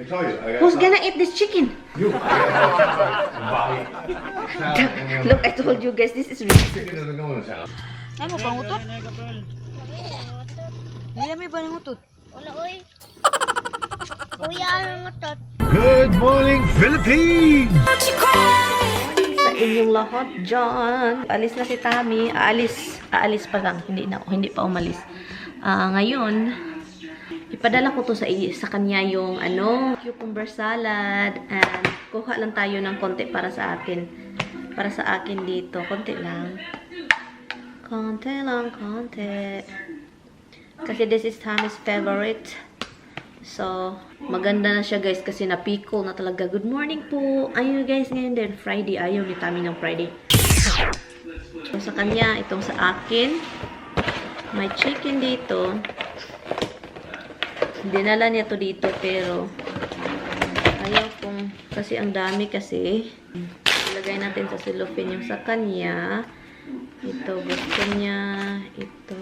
Who's gonna eat this chicken? You. Look, I told you guys, this is ridiculous. Chicken doesn't go in this house. Ay mo pang utot? Hindi may ba ng utot? Wala, oy. Kuya, anong utot? Good morning, Philippines! Sa inyong lahat dyan. Alis na si Tami. Aalis pa lang. Hindi pa umalis. Ngayon, ipadala ko to sa kanya yung cucumber salad. And kuha lang tayo ng konti para sa akin. Para sa akin dito. Konti lang. Konti lang, konti. Kasi this is Tami's favorite. So, maganda na siya guys kasi na-pickle na talaga. Good morning po. Ayaw guys ngayon din. Friday. Ayaw ni Tami ng Friday. So, sa kanya, itong sa akin. May chicken dito. Dinala niya to dito pero ayaw kong kasi ang dami kasi. Ilagay natin sa cellophane yung sa kanya. Ito gusto niya. Ito.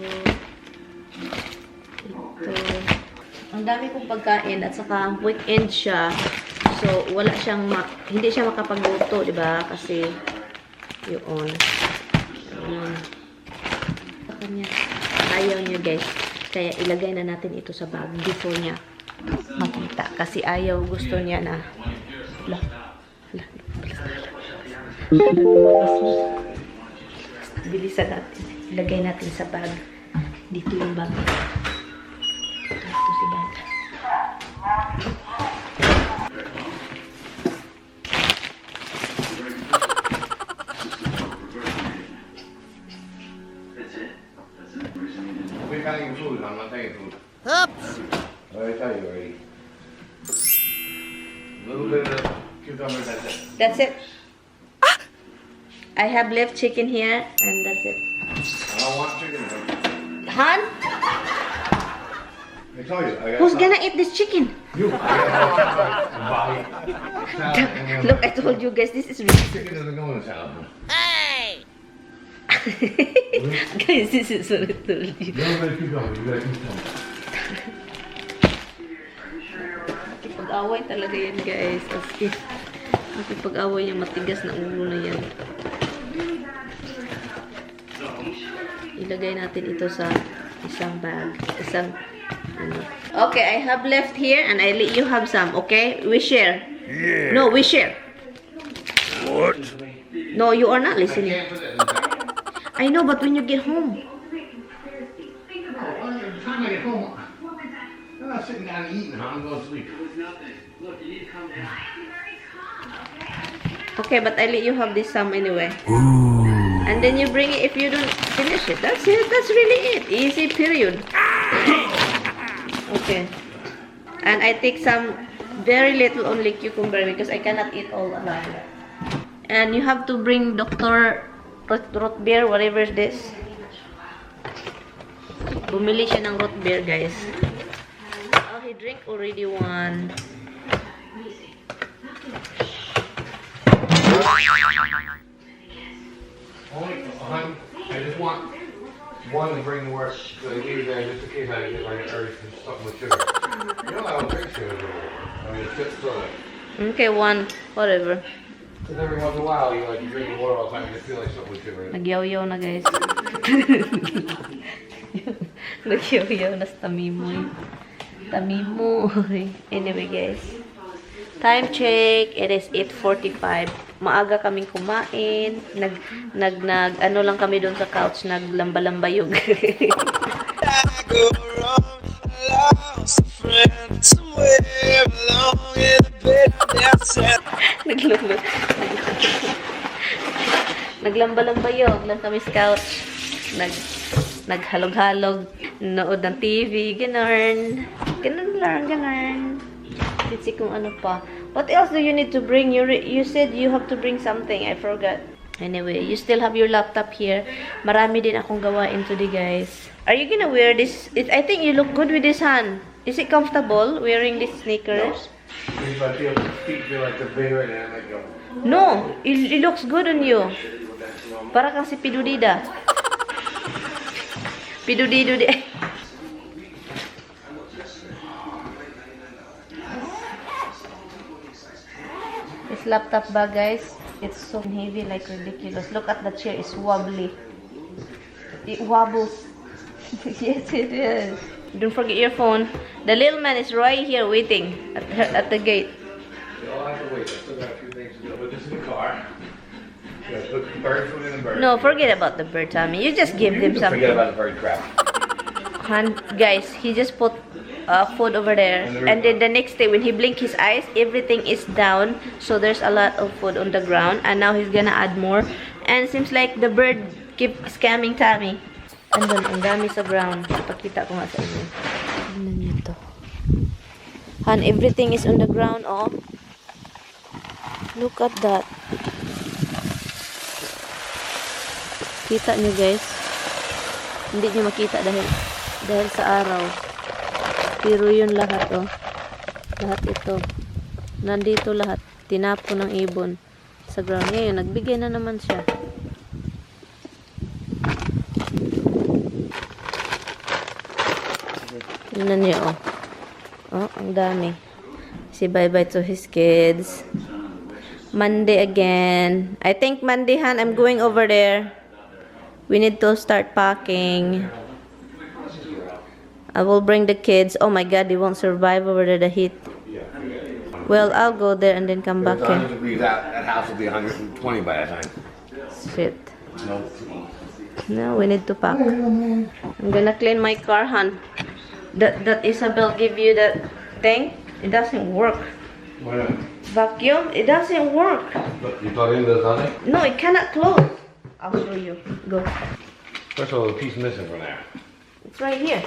Ang dami kong pagkain at saka weekend siya. So, wala siyang hindi siya makapagluto, 'di ba? Kasi yun. Sa kanya. Ayaw niya, guys. Kaya ilagay na natin ito sa bag before niya makita. Kasi ayaw, gusto niya na bilisan natin. Ilagay natin sa bag. Dito yung bag. Ito si bag. We're cutting food, I'm not taking food. Oops! I already tell you already. A little bit of cucumber, that's it. That's it. I have left chicken here and that's it. I don't want chicken. Han? I told you, I got Who's gonna eat this chicken? You. Look, I told you guys, this is ridiculous. Chicken doesn't go in this house. Guys, this is what I told you. You don't gotta cucumber, you gotta cucumber. Pag-away talaga yan, guys. As if, pag-away yung matigas na ulo na yan. Ilagay natin ito sa isang bag. Okay, I have left here and I let you have some, okay? We share. Yeah. No, we share. What? No, you are not listening. Can't put it in the bag. I know, but when you get home. By the time I get home, I'm not sitting down and eating, I'm going to sleep. Okay, but I let you have this some anyway. And then you bring it if you don't finish it. That's it. That's really it. Easy period. Okay. And I take some very little only cucumber because I cannot eat all of that. And you have to bring Dr. Root beer, whatever this. Bumili siya ng root beer, guys. Oh, he drink already one. Only, I just want one to bring to work, so I leave there just in case I get like an urge for something with sugar. You know I don't drink sugar anymore. I mean, it's just soda. Okay, one. Whatever. Because every once in a while, you drink water all the time, you just feel like something with sugar in it. Nagyaw-yaw na, guys. Nagyaw-yaw na sa tamimoy. Tamimoy. Anyway, guys. Time check. It is 8:45. Maaga kaming kumain. Ano lang kami doon sa couch. Naglamba-lambayog. Naglamba-lambayog lang kami sa couch. Naghalog-halog. Nood ng TV. Ganun. Ganun lang. Ganun. Let's see kung ano pa. What else do you need to bring? You said you have to bring something. I forgot. Anyway, you still have your laptop here. Marami din akong gawain today, guys. Are you gonna wear this? I think you look good with this, Han. Is it comfortable wearing these sneakers? If I feel the feet feel like they're big right now, I might go. No, it looks good on you. Para kang si Pidudida. this laptop bag, guys. It's so heavy, like ridiculous. Look at the chair, it's wobbly. It wobbles. Yes, it is. Don't forget your phone. The little man is right here waiting at the gate. I'll have to wait. I still got a few things to do. Put this in the car. Yeah, put bird food in the bird. No, forget about the bird, Tommy. You just give him something. Forget about the bird crap. And guys, he just put food over there, and then the next day when he blink his eyes, everything is down, so there's a lot of food on the ground, and now he's gonna add more, and seems like the bird keep scamming Tommy. And then ang dami sa ground. Pakita ko nga sa inyo. Tignan niyo to. And everything is on the ground. Oh, look at that. Kita niyo, guys. Hindi niyo makita dahil sa araw. Pero yun lahat, oh. Lahat ito. Nandito lahat. Tinapo ng ibon sa ground. Ngayon, nagbigay na naman siya. Tignan niyo, oh. Oh, ang dami. Say bye-bye to his kids. Monday again. I think Monday, Han, I'm going over there. We need to start packing. I will bring the kids. Oh my God, they won't survive over there, the heat. Well, I'll go there and then come back here. That house will be 120 by that time. Shit. No. No, we need to pack. I'm gonna clean my car, hon. That Isabel give you that thing, it doesn't work. Why not? Vacuum, it doesn't work. You thought in there's nothing? No, it cannot close. I'll show you. Go. First of all, the piece missing from there. It's right here.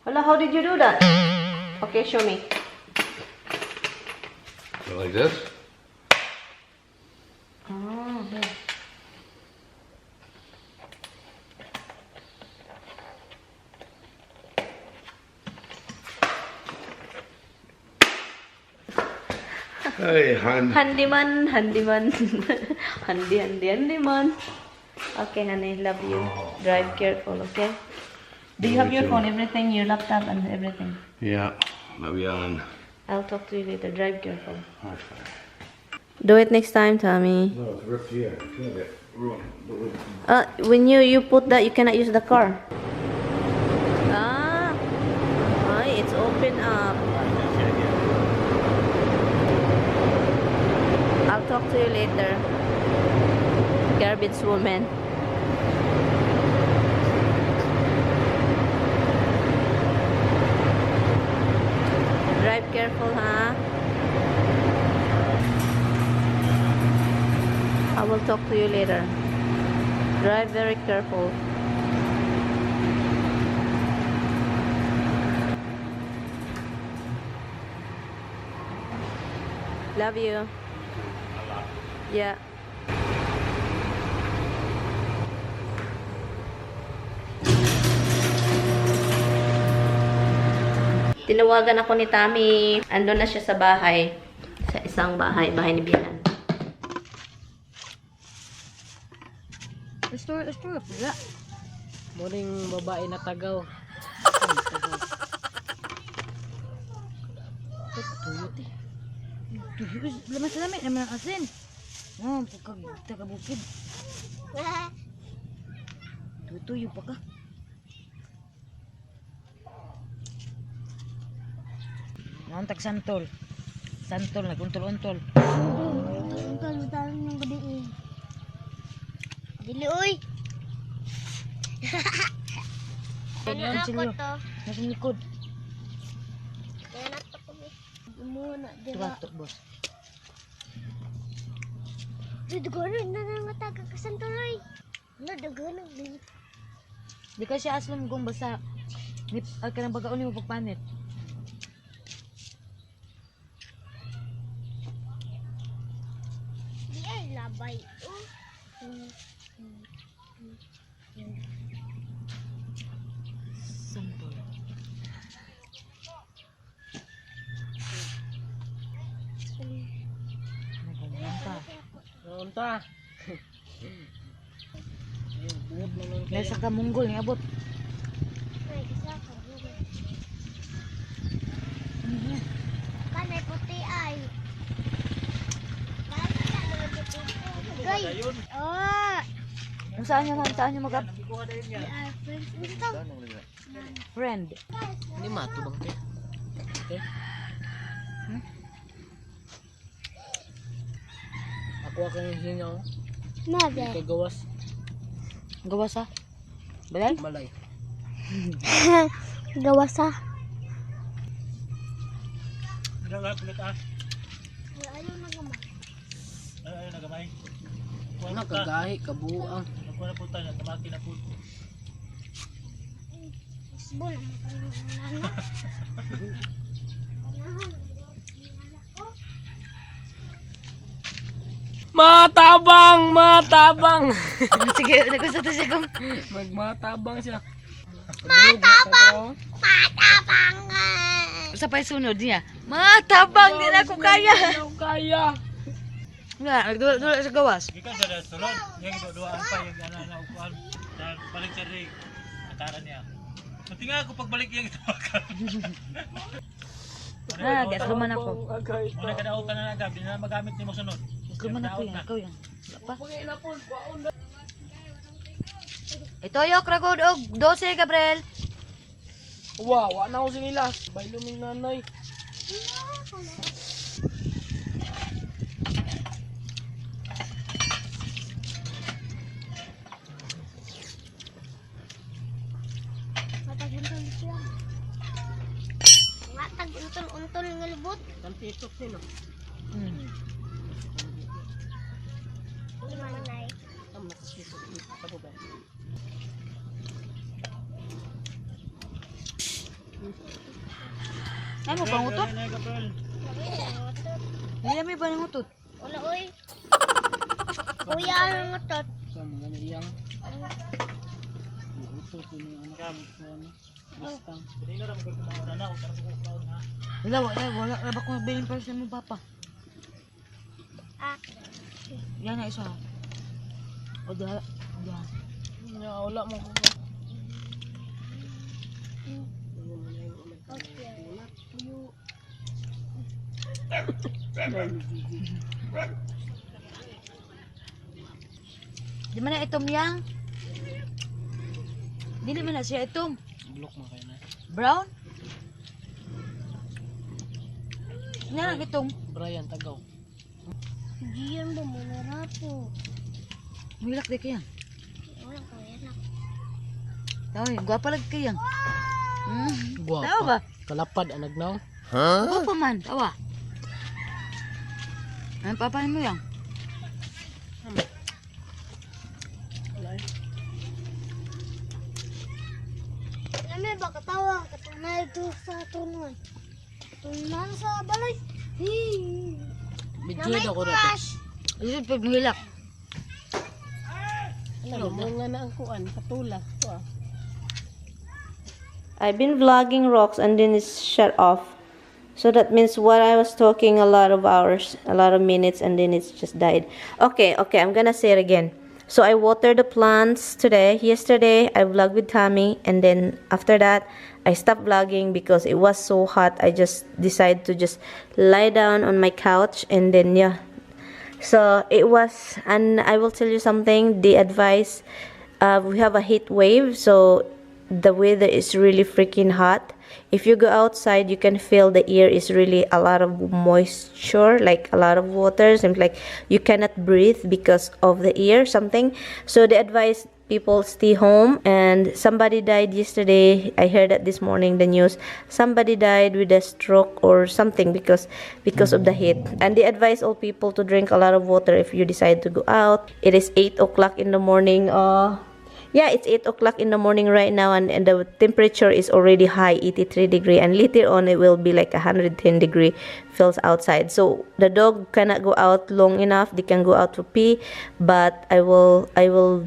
Hola, how did you do that? Okay, show me. So like this? Oh, okay. Hey, hon. Handyman. Handyman. Okay, honey, love you. Drive careful, okay? Do you have your phone, everything, your laptop, and everything? Yeah, I'll be on. I'll talk to you later. Drive careful. Alright. Do it next time, Tommy. No, it's ripped here. It's gonna get ruined. When you put that, you cannot use the car. Ah, it's open up. I'll talk to you later. Garbage woman. Drive careful, huh? I will talk to you later. Drive very careful. Love you. Yeah. Tinawagan ako ni Tommy. Andun na siya sa bahay. Sa isang bahay ni Bianan. Restore, pula. Muring babae na tagaw. Tuyot eh. Tuyot, lamas-lamit naman ang asin. Oh, taga-bukid. Tuyo pa ka. Nantag santol. Santol, naguntol-untol. Untol yung gabi eh. Dili, uy! Ano ako to? Nasa likod. Kaya nato ko eh. Muna, di ba? Tuwatok, boss. Dudugonan na nangataga ka santuloy. Dudugonan. Di ka siya aslam kung basta ay ka ng bagaon mo pagpanit. Di ay labay. Santol. Nagulanta. Nasa kamunggol ni abot. Ay, isa ka. Saan nyo mag friend? Hindi matubang te. Okay? Ako akan yung singaw. Mother. Kagawas. Gawas ha? Balay? Balay. Gawasa. Nakagahi, kabuang. Isbol. Matabang! Matabang! Sige, nagusto to siya kung... Magmatabang siya. Matabang nga. Sa pa sunod niya. Matabang! Di na ako kaya! Kaya! Nga, nagdula sa gawas. Gikan sa restaurant, yang duaan pa yung na upuan. Dan balik sa rig. Nataran niya. Pati nga ako pagbalik yung tawagan. Guys, luman ako. Muna ka na utan na agad, di na magamit ni mo sunod. Luman ako yan, ikaw yan. Wala pa. Ito yok, ragod og 12, Gabriel. Wow, wala ko sinila. Bailo may nanay. Matag-untol siya. Matag-untol nga libot. Kantitok sila. Manay. Ay mo pang utot? Ay, Gabriel. Hindi may ba ng utot? Wala oy. Kuya ang utot. Sa mga niyang. Hindi na rin magkumauna na, utang ko kaon ha. Wala ba kung bilhin pa sa mo papa? Ah. Yan na isa. O da. Wala mo ko. Di man na itom yang? Dili man na siya itom. Blok mo kayo na. Brown? Nga itom. Brian, tagaw. Diyan ba mo narapo? Milak di kayang. Wala ko yan. Tawa, gwapa lagi kayang. Guwapa. Tawa ba? Kalapad, anagnaw. Gwapa man, tawa. Ang papahin mo yang? Nami ba katawa? Katunay ito sa tunon. Tunan sa balay. Bidyo na ko na ito. Ayun, pag milak. Ano, mga na ang kuan, patula. I've been vlogging rocks and then it's shut off. So that means what I was talking a lot of hours, a lot of minutes, and then it's just died. Okay, I'm gonna say it again. So I watered the plants today. Yesterday, I vlogged with Tommy, and then after that, I stopped vlogging because it was so hot. I just decided to just lie down on my couch, and then yeah. So it was, and I will tell you something. The advice, we have a heat wave, so the weather is really freaking hot. If you go outside, you can feel the air is really a lot of moisture, like a lot of water. Seems like you cannot breathe because of the air, something. So the advice, people stay home. And somebody died yesterday. I heard that this morning, the news. Somebody died with a stroke or something because of the heat. And they advise all people to drink a lot of water if you decide to go out. It is 8 o'clock in the morning. Yeah, it's 8 o'clock in the morning right now, and the temperature is already high, 83 degree, and later on it will be like 110 degree feels outside. So the dog cannot go out long enough. They can go out to pee, but I will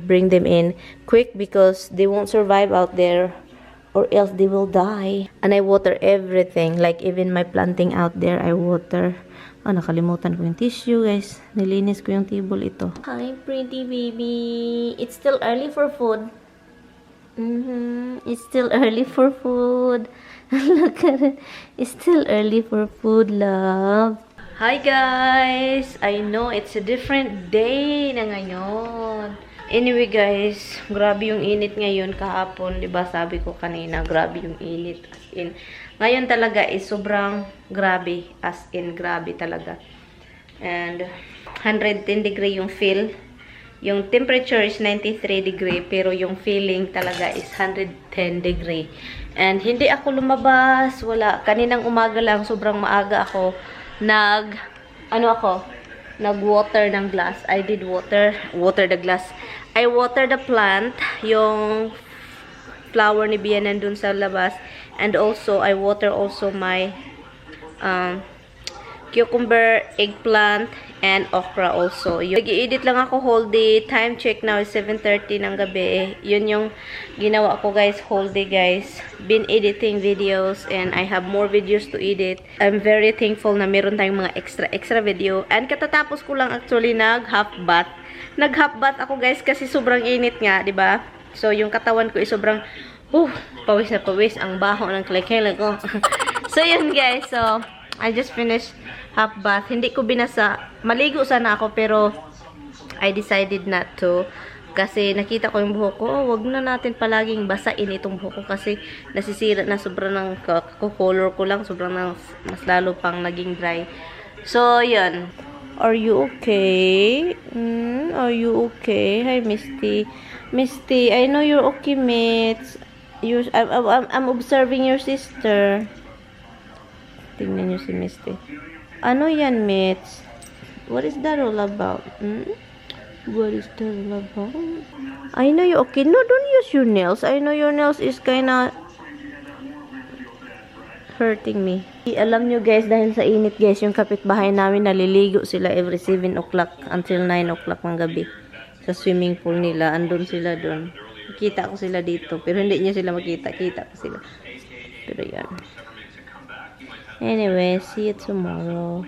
bring them in quick because they won't survive out there, or else they will die. And I water everything, like even my planting out there, I water. Nakalimutan ko yung tissue, guys. Nilinis ko yung table ito. Hi, pretty baby. It's still early for food. It's still early for food. Look at it. It's still early for food, love. Hi, guys. I know it's a different day na ngayon. Anyway guys, grabe yung init ngayon kahapon, 'di ba? Sabi ko kanina, grabe yung init as in. Ngayon talaga is sobrang grabe, as in grabe talaga. And 110 degree yung feel. Yung temperature is 93 degree, pero yung feeling talaga is 110 degree. And hindi ako lumabas, wala. Kaninang umaga lang, sobrang maaga ako nag-water ng glass. I did water the glass. I water the plant, yung flower ni Bian nandun sa labas. And also, I water also my cucumber, eggplant, and okra also. Nag-i-edit lang ako whole day. Time check now is 7:30 ng gabi. Yun yung ginawa ko guys, whole day guys. Been editing videos and I have more videos to edit. I'm very thankful na meron tayong mga extra video. And katatapos ko lang actually nag-half bath. Nag-half bath ako guys kasi sobrang init nga, 'di ba? So yung katawan ko is sobrang pawis na pawis. Ang baho ng kilay ko. So yun guys, so I just finished half bath. Hindi ko binasa. Maligo sana ako pero I decided not to. Kasi nakita ko yung buhok ko. Wag na natin palaging basain itong buhok ko kasi nasisira na sobrang ng color ko lang. Sobrang mas lalo pang naging dry. So, yun. Are you okay? Are you okay? Hi, Misty. Misty, I know you're okay, mates. I'm observing your sister. Tingnan nyo si Misty. Ano yan, mates? What is that all about? What is that all about? I know you're okay. No, don't use your nails. I know your nails is kinda hurting me. Alam nyo guys, dahil sa init guys, yung kapitbahay namin naliligo sila every 7 o'clock until 9 o'clock ng gabi. Sa swimming pool nila. Andun sila dun. Kita ko sila dito. Pero hindi niya sila makita. Kita ko sila. Pero yan. Anyway, see you tomorrow.